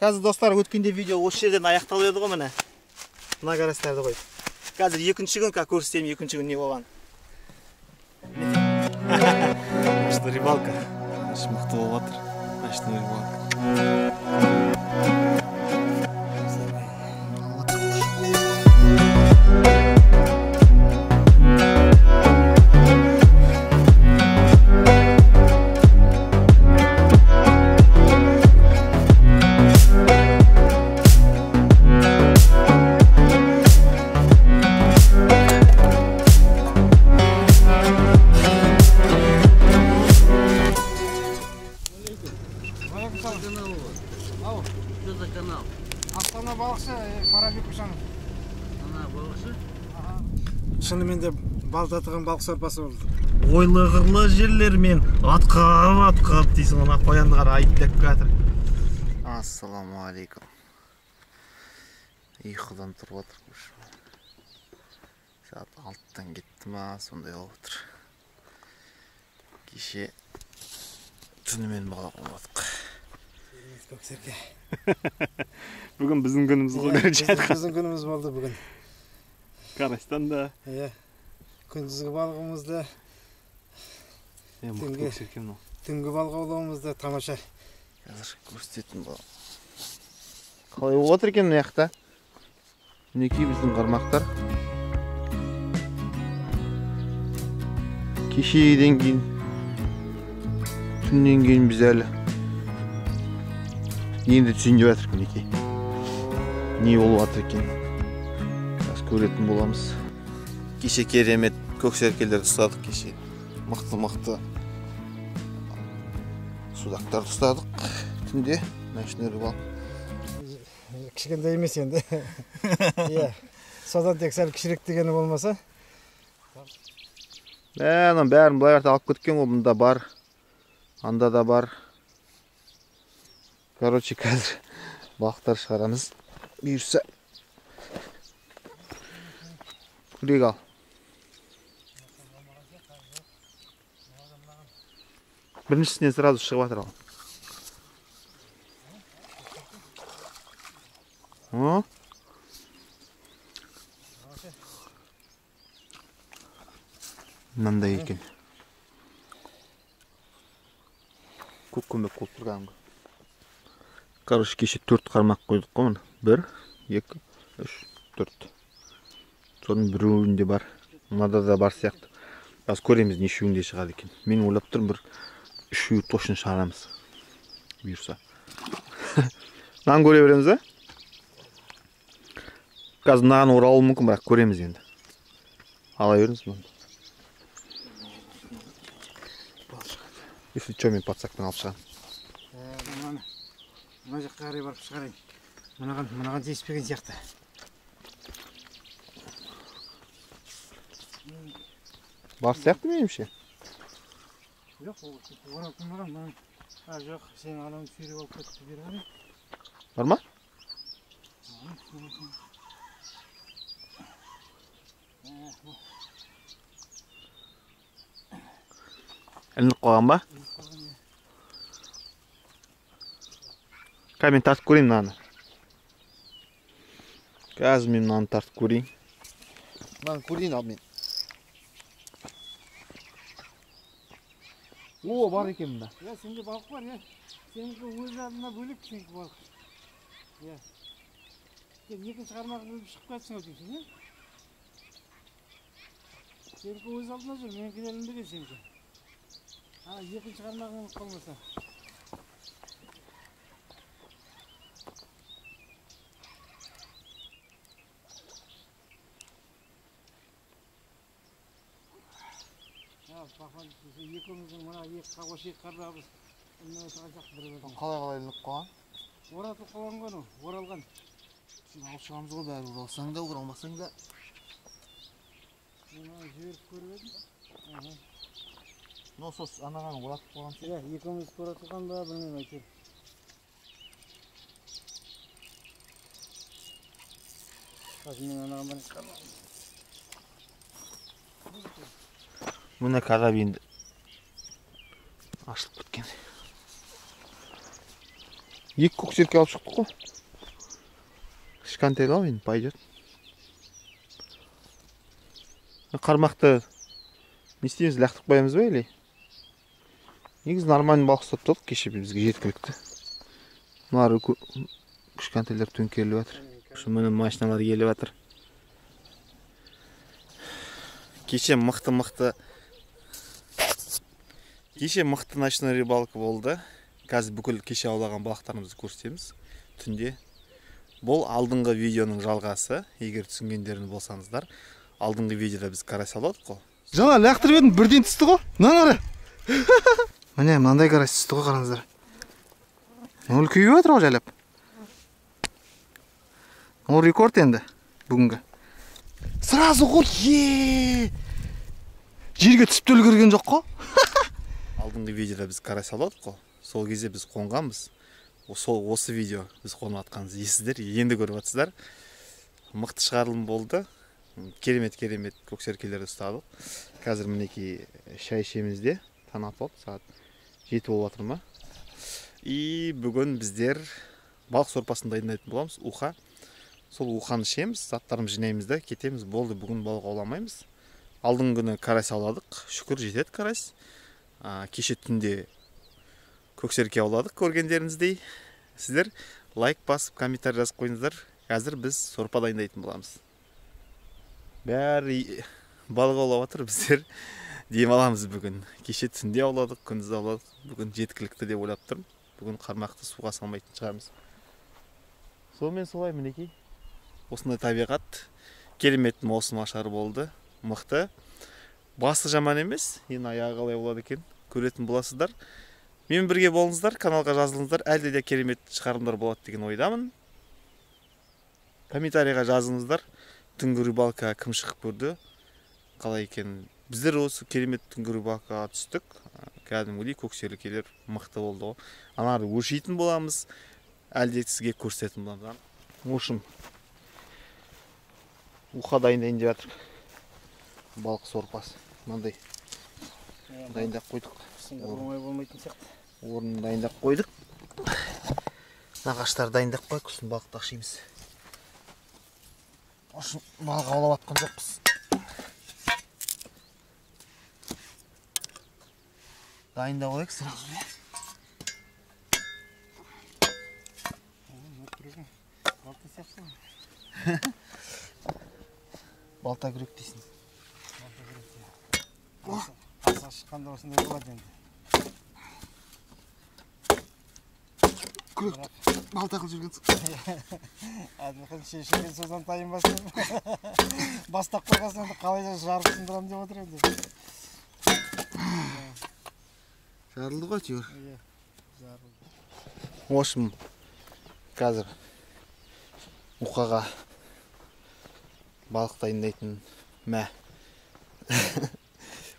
Қазір достар өткенде видео осы жерден аяқталып еді ғой міне. Мына карастарды қойып. Қазір екінші күн, как көрсетемін, екінші күн не болған. Ночной рыбалка. Мықты болып жатыр. Ночной рыбалка. Астана балықшы Фарабик Ушанов. Шынымен де бал татыған балық сорпасы болды. Ойлы-қырлы жерлермен атқып-атқып дейсің, ана қоянды қара айттап жатыр. Ассалаумағалейкум. Ұйқыдан тұрып жатырмыз. Сағат 6-тан кетті ма, сондай болып отыр. Кеше түнімен балық аудадық. Көксерке. Бүгін біздің күніміз ғой. Біздің күніміз болды бүгін. Карастан да. Иә. Күндізгі балығымыз да. Түнгі балық аулауымыз да тамаша. Қазір көрсететін боламын. Қалай болып отыр екен мына жақта? Мінекей біздің қармақтар. Кешеден кейін, түннен кейін біз әлі енді түсейін деп жатырмық мінекей. Не болып жатыр екен? Қазір көретін боламыз. Кеше керемет көксеркелерді ұстадық кеше. Мықты-мықты судақтарды ұстадық түнде. Ночной рыбалка. Кішкентай емес енді. Иә. Содан тек сәл кішірек дегені болмаса. Мә, бәрін былай қарата алып кеткен ғой. Бұнда бар. Анда да бар. Короче, қазір балықтар шығарамыз. Бұйырса. Күрек ал. Біріншісінен сразу шығып жатыр ал. О? Мынандай екен. Көк көмек болып тұр кәдімгі. Короче, кеше 4 қармақ қойдық қой міне. 1, 2, 3, 4. Соның біреуінде бар. Мынада да бар сияқты. Қазір көреміз нешеуінде шығады екен. Мен ойлап тұрмын бір үшеуі точно шығарамыз. Бұйырса. Мынаны көре береміз ба? Қазір мынаған оралуы мүмкін, бірақ көреміз енді. Ала беріңіз мұны. Если что, мен подсакпен алып шығамын. Мына жаққа қарай барып шығарайын. Мынаған тиіспеген сияқты. Бар сияқты меніңше. Жоқ, оралып. Жоқ, сен ананы сүйреп алып кетіп бері қарай. Бар ма? Ілініп қалған ба? Қазір мен тартып көрейін мынаны. Қазір мен мынаны тартып көрейін. Мынаны көрейін ал мен. О, бар екен мында. Иә, сенде балық бар, иә. Сенікі өз алдына бөлек, сенікі балық. Иә. Сен екінші қармағын бөліп шығып кетсің ау дейсің, иә? Сенікі өз алдына жүр, менікі ілінбеген сенікі. А, екінші қармағың ілініп қалмаса. Екеуміздің мына осы екі қармағымыз ілініп отырған сияқты бір-біріне. Қалай-қалай ілініп қалған? Оратылып қалған ғой анау, оралған. Алып шығамыз ғой бәрі, оралсаң да, оралмасаң да. Мен аны жіберіп көріп едім. Но сол анаған оратып қалған сияқты. Иә, екеуміз оратылған ба, білмеймін әйтеуір. Қазір мен анаған бір қармағым. Міне караб енді ашылып кеткен. Екі көксерке алып шықтық қой. Кішкентай ау енді, пойдет. Қармақты не істейміз, лақтырып қоямыз ба или? Негізі нормальный балық ұстап тұрдық, кеше бізге жеткілікті. Мыналар кішкентайлар төңкеріліп жатыр. Міне машиналар келіп жатыр. Кеше мықты ночной рыбалка болды. Қазір бүкіл кеше аулаған балықтарымызды көрсетеміз түнде. Бұл алдыңғы видеоның жалғасы, егер түсінгендеріңіз болсаңыздар. Алдыңғы видеода біз карась ауладық қой. Жаңа лақтырып едім, бірден түсті ғой. Мынаны қара. Міне мынандай карась түсті ғой, қараңыздар. Үлкейіп жатыр ғой жайлап. Ол рекорд енді бүгінгі. Сразу ғой, жерге түсіп те үлгерген жоқ қой. Алдыңғы видеода біз карась ауладық қой. Сол кезде біз қонғанбыз. Сол осы видео біз қонып жатқанымызды сіздер енді көріп жатсыздар. Мықты шығарылым болды. Керемет көксеркелерді ұстадық. Қазір мінекей шай ішеміз де, таң атып, сағат 7 болып жатыр ма? И бүгін біздер балық сорпасын дайындайтын боламыз, уха. Сол уханы ішеміз, заттарымызды жинаймыз да кетеміз. Болды, бүгін балық ауламаймыз. Алдыңғы күні карась ауладық, шүкір жетеді карась. Кеше түнде көксерке ауладық, көргендеріңіздей. Сіздер лайк басып, комментарий жазып қойыңыздар. Қазір біз сорпа дайындайтын боламыз. Бәрі балық аулап жатыр, біздер демаламыз бүгін. Кеше түнде ауладық, күндіз ауладық. Бүгін жеткілікті деп ойлап тұрмын. Бүгін қармақты суға салмайтын шығармыз. Сонымен солай мінекей. Осындай табиғат, керемет маусым ашары болды, мықты. Басы жаман емес, енді аяғы қалай болады екен, көретін боласыздар. Менімен бірге болыңыздар, каналға жазылыңыздар, әлде де керемет шығарылымдар болады деген ойдамын. Комментарийға жазыңыздар, түнгі рыбалка кім шығып көрді, қалай екен. Біздер осы керемет түнгі рыбалкаға түстік, кәдімгідей көксеркелер мықты болды ғой. Аналарды өлшейтін боламыз, әлде сізге көрсететін боламыз. В общем, уха дайындайын деп жатыр. Балық сорпасы мынандай дайындап қойдық. Оңай болмайтын сияқты. Орнын дайындап қойдық. Ағаштарды дайындап қойдық, сосын балықты ақшимыз. В общем, балық аулап жатқан жоқпыз. Дайындап алайық сразу. Балта сияқты. Балта күрек дейсің. Балта күрек. Аса шыққанда осындай болады енді. Күрек балта қылып жүргенсің. Әділхан шешілген содан тайынбасын. Бастап қойғасын енді қалай жарып сындырам деп отыр енді. Жарылды ғой әйтеуір. Иә, жарылды. В общем, қазір ухаға балық дайындайтын мә.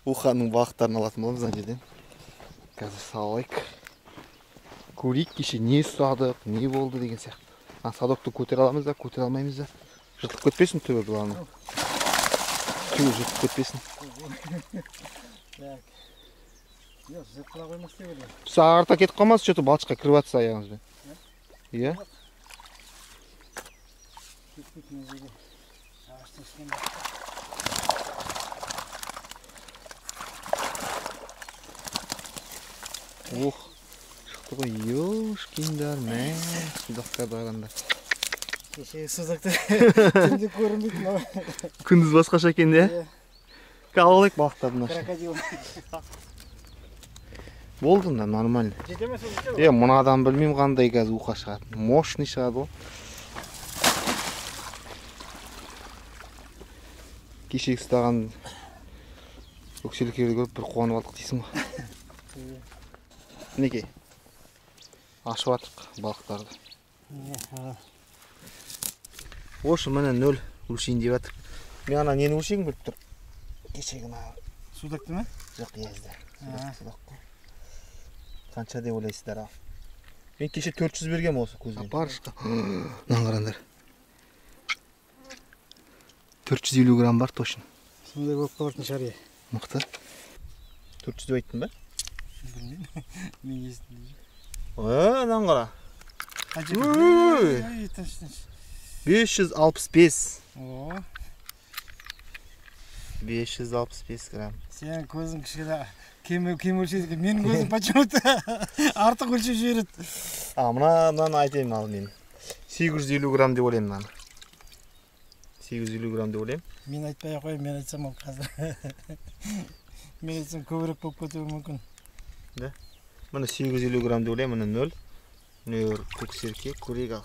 Уханың балықтарын алатын боламыз ана жерден. Қазір салайық. Көрейік кеше не ұстадық, не болды деген сияқты. Ана садокты көтере аламыз да, көтере алмаймыз да. Жыртылып кетпесін түбі бұланың. Түбі жыртылып кетпесін. Так. Жоқ, жыртыла қоймас деп ойлаймын. Арта кетіп қалмас, что-то балшыққа кіріп жатса аяғыңызбен. Иә? Кетпейді мына жерде. Ағаштың үстінен. Ох, шықты ғой, ёшкиндар, мә, судақтарды қараңдар. Кешегі судақты түнде көрінбейді мынау. Күндіз басқаша екен де? Иә. Алып алайық балықтарды мына. Крокодил. Болды мына, нормально. Жете ме сол жете ме? Е, мынадан білмеймін қандай қазір уха шығады. Мощный шығады ғой. Кешегі ұстаған көксеркелерді көріп бір қуанып алдық дейсің ғой. Мінекей, ашып жатырық балықтарды. В общем, міне 0 өлшейін деп жатыр. Мен ана нені өлшегім келіп тұр. Кешегі мына Судақты ма? Жоқ, езді. Судақ қой. Қанша деп ойлайсыздар ал? Мен кеше 400 бергем осы көзбен. Апарышқа. Мынаны қараңдар. 450 грамм бар точно. Сондай болып қалатын шығар, иә. Мықты. 400 деп айттым ба? Білмеймін. Мен естідім. Мынаны қара. Қанша екен? Тыныш, тыныш. 565. О. 565 грамм. Сенің көзің кішкене кем өлшейді екен. Менің көзім почему-то артық өлшеп жібереді. А, мынаны айтайын ал мен. 850 грамм деп ойлаймын мынаны. 850 грамм деп ойлаймын. Мен айтпай ақ қояйын, мен айтсам ол қазір. Мен айтсам көбірек болып кетуі мүмкін. Да? Міне 850 грамм деп ойлаймын, міне 0. Міне көксерке, көрейік ал.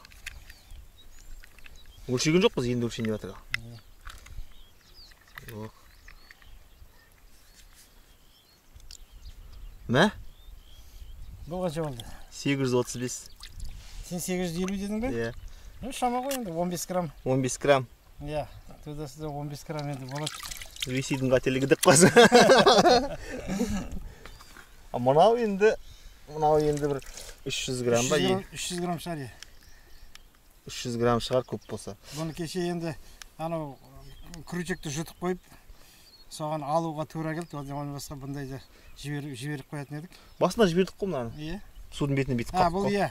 Өлшеген жоқпыз, енді өлшейін деп жатыр. Жоқ. Мә? Бұл қанша болды? 835. Сен 850 дедің бе? Иә. Ну, шама ғой енді, 15 грамм. 15 грамм. Иә, туда-сюда 15 грамм енді болады. Ресейдің қателігі деп қалса. А мынау енді бір 300 грамм ба? 300 грамм шығар, иә. 300 грамм шығар көп болса. Бұны кеше енді анау крючекті жұтып қойып, соған алуға тура келді. Одан басқа бұндайды жіберіп қоятын едік. Басында жібердік қой мынаны. Иә. Судың бетіне бүйтіп қалдық. Бұл иә.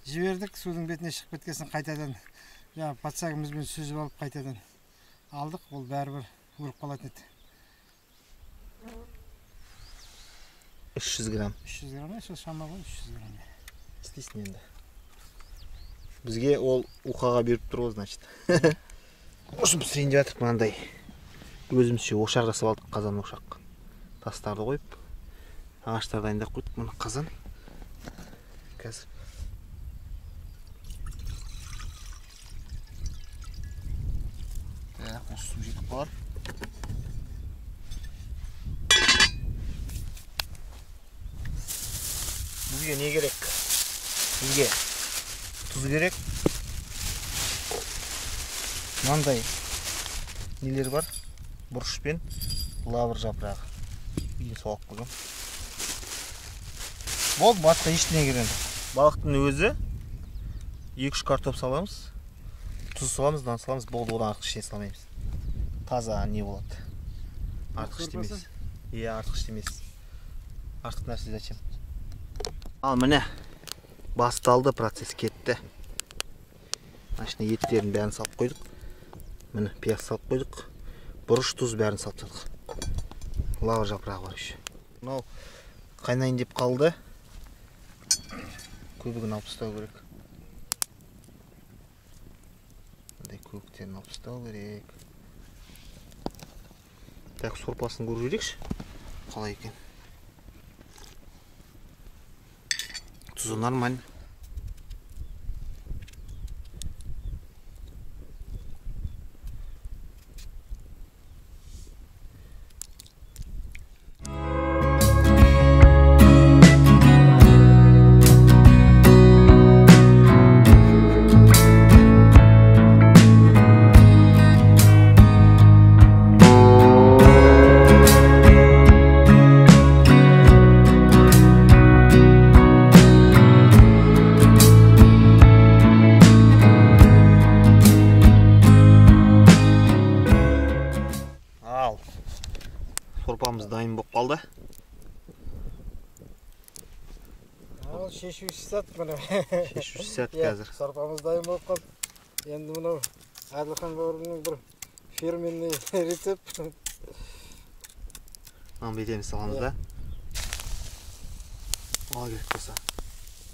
Жібердік, судың бетіне шығып кеткесін қайтадан жаңа подсагымызбен сүзіп алып қайтадан алдық. Ол бәрібір өліп қалатын еді. 300 грамм. 300 грамм, сол шама ғой, 300 грамм. Істейсің енді. Бізге ол ухаға беріп тұр ғой, значит. Осы пісірейін деп жатырмық мынандай. Өзімізше ошақ жасап алдық, қазан ошақ. Тастарды қойып, ағаштарды дайындап қойдық. Мына қазан. Қазір. Так, осы су жетіп қалар. Бізге не керек? Бізге тұз керек. Мынандай нелер бар? Бұрыш пен лавр жапырағы. Үйге соғып қойғам. Болды, басқа ештеңе керек жоқ. Балықтың өзі 2-3 картоп саламыз, тұз саламыз, нан саламыз, болды, одан артық ештеңе салмаймыз. Таза не болады? Артық ештеңе. Иә, артық ештеңе. Артық нәрсе зачем? Ал міне басталды, процесс кетті. Мына еттерін бәрін салып қойдық. Міне пияз салып қойдық. Бұрыш, тұз бәрін салып тастадық. Лавр жапырағы бар еще. Мынау қайнайын деп қалды. Көбігін алып тастау керек. Мындай көбіктерін алып тастау керек. Так, сорпасын көріп жіберейікші. Қалай екен? Тұзы нормально. Сорпамыз дайын болып қалды. Ал шешуші сәт міне. Шешуші сәт қазір. Сорпамыз дайын болып қалды. Енді мынау Әділхан бауырымның бір фирменный рецепт. Мынаны бүйтеміз, саламыз да. Ал керек болса.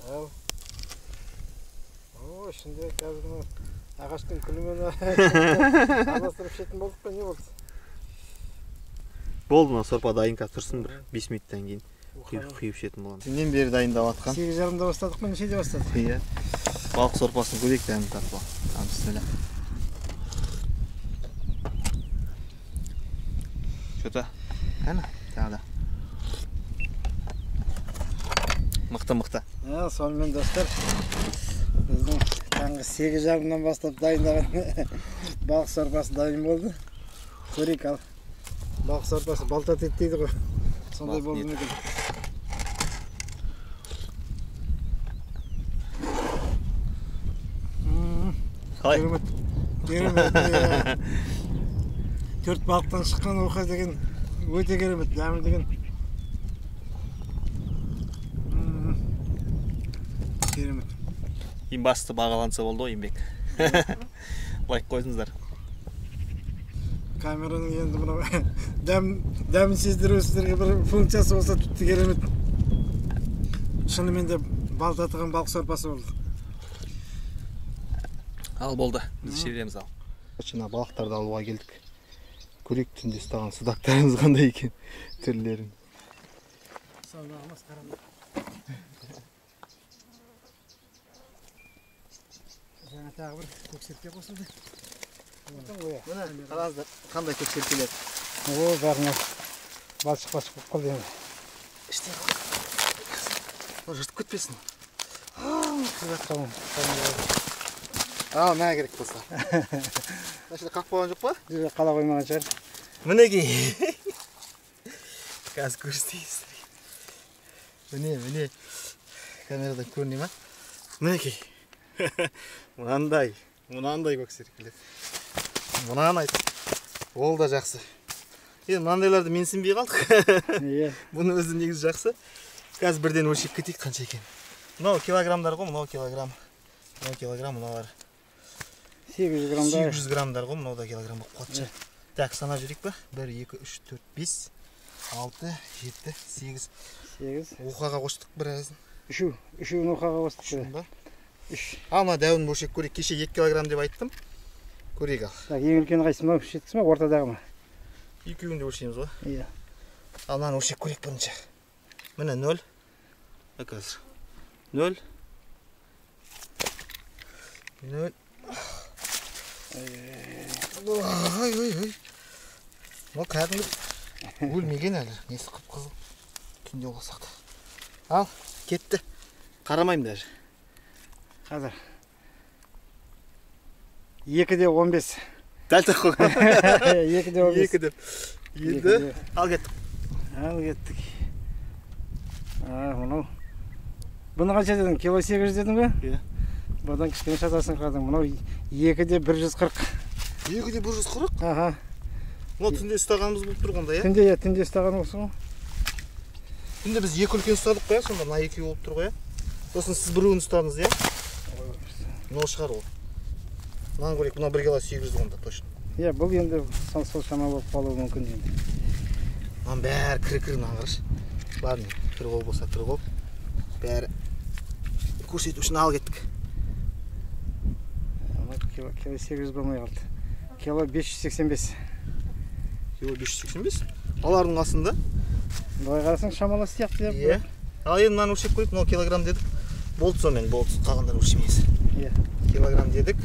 Ал. О, ішінде қазір мына ағаштың күлімен араластырып ішетін болдық па, не болды? Болды, мына сорпа дайын, қазір тұрсын бір 5 минуттан кейін құйып ішетін боламыз. Сенен бері дайындап жатқан. 8:30-да бастадық па, нешеде бастадық? Иә. Балық сорпасын көрейік, дәмін татып ал. Бісміллә. Что-то? Қане, тағы да. Мықты, мықты. Сонымен достар, біздің таңғы 8:30-дан бастап дайындаған балық сорпасы дайын болды. Көрейік ал. Балық сорпасы балта ет дейді ғой. Сондай болды ма екен? Қалай? Керемет. 4 балықтан шыққан уха деген өте керемет, дәмі деген. Керемет. Ең басты бағаланса болды ғой еңбек. Лайк қойсыңыздар. Камераның енді мынау дәмін сездіру сіздерге бір функциясы болса тіпті керемет. Шынымен де бал татыған балық сорпасы болды. Ал болды, біз іше береміз ал. Мына балықтарды алуға келдік. Көрейік түнде ұстаған судактарымыз қандай екен, түрлерін. Жаңа тағы бір көксерке қосылды. Міне қараңыздар, қандай көксеркелер. О, бәріне балшық болып қалды енді. Іште ол жыртып кетпесін. Ал, мә керек болса. Мына жерде қалып қойған жоқ па? Жоқ, қала қоймаған шығар. Мінекей. Қазір көрсетейін сіздерге. Міне, міне. Камерадан көріне ма? Мінекей. Мынандай, мынандай көксеркелер. Мынаны айт. Ол да жақсы. Енді мынандайларды менсінбей қалдық. Иә. Бұның өзі негізі жақсы. Қазір бірден өлшеп кетейік қанша екен. Мынау килограммдар ғой, мынау килограмм. Мынау килограмм, мыналар 800 граммдар. 800 граммдар ғой, мынау да килограмм болып қалады. Так, санап жүрейік па? 1, 2, 3, 4, 5, 6, 7, 8. 8. Оқаға қостық біразын. Үшеуін оқаға қостық. Үшеуін ба? 3. Ал мына дәуін өлшеп көрейік. Кеше 2 килограмм деп айттым. Көрейік ал. Так, ең үлкені қайсысы? Мынау шеткісі ме, ортадағы ма? Екеуін де өлшейміз ғой. Иә. Ал мынаны өлшеп көрейік бірінші. Міне 0. Қазір. 0. 0. Ой, ой, ой. Мынау кәдімгі өлмеген әлі. Несі қып-қызыл. Түнде болсақ та. Ал, кетті. Қарамаймын даже. Қазір. 2,15. Дәл тақ қойған. 2,15. 2 деп. Енді ал кеттік. Ал кеттік. Мынау. Бұны қанша дедің? Кило 800 дедің бе? Иә. Бұдан кішкене шатасың қалдың. Мынау 2,140. 2,140? Аха. Мынау түнде ұстағанымыз болып тұр онда, иә? Түнде, иә, түнде ұстаған осы ғой. Түнде біз екі үлкен ұстадық қой, сонда мына екеуі болып тұр ғой, иә? Сосын сіз біреуін ұстадыңыз, иә? Мынау шығар ол. Мынаны көрейік, мынау 1 кило 800 онда точно. Иә, бұл енді сол шама болып қалуы мүмкін енді. Мынаның бәрі кір-кір, мынаны қарашы. Ладно, кір қол болса кір қол. Бәрі көрсету үшін ал кеттік. Кило 800 болмай қалды. Кило 585. Кило 585? Алардың қасында? Былай қарасаң шамалас сияқты. Иә. Ал енді мынаны өлшеп көрейік, мынау килограмм дедік. Болды сонымен, болды. Қалғандарын өлшемейміз. Иә. Килограмм дедік.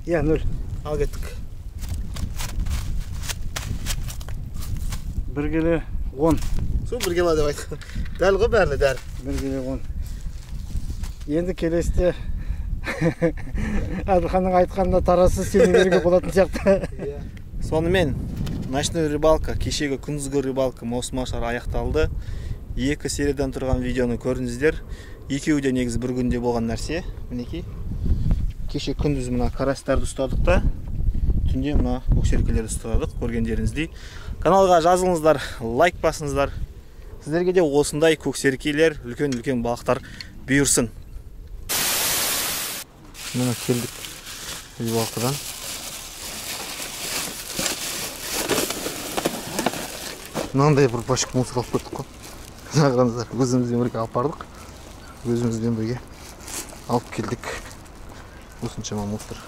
Иә, 0. Ал кеттік. 1 келі 10. Сол 1 кило деп айттық. Дәл ғой бәрі, дәл. 1 келі 10. Енді келесіде Әділханның айтқанына тарасыз сене беруге болатын сияқты. Сонымен ночной рыбалка, кешегі күндізгі рыбалка маусым ашары аяқталды. 2 сериядан тұрған видеоны көрдіңіздер. Екеуі де негізі бір күнде болған нәрсе. Мінекей. Кеше күндіз мына карастарды ұстадық та, түнде мына көксеркелерді ұстадық, көргендеріңіздей. Каналға жазылыңыздар, лайк басыңыздар. Сіздерге де осындай көксеркелер, үлкен-үлкен балықтар бұйырсын. Міне келдік рыбалкадан. Мынандай бір пачка мусор алып кеттік қой. Қараңыздар, өзімізбен бірге алып бардық. Өзімізбен бірге алып келдік. Осыншама мусор.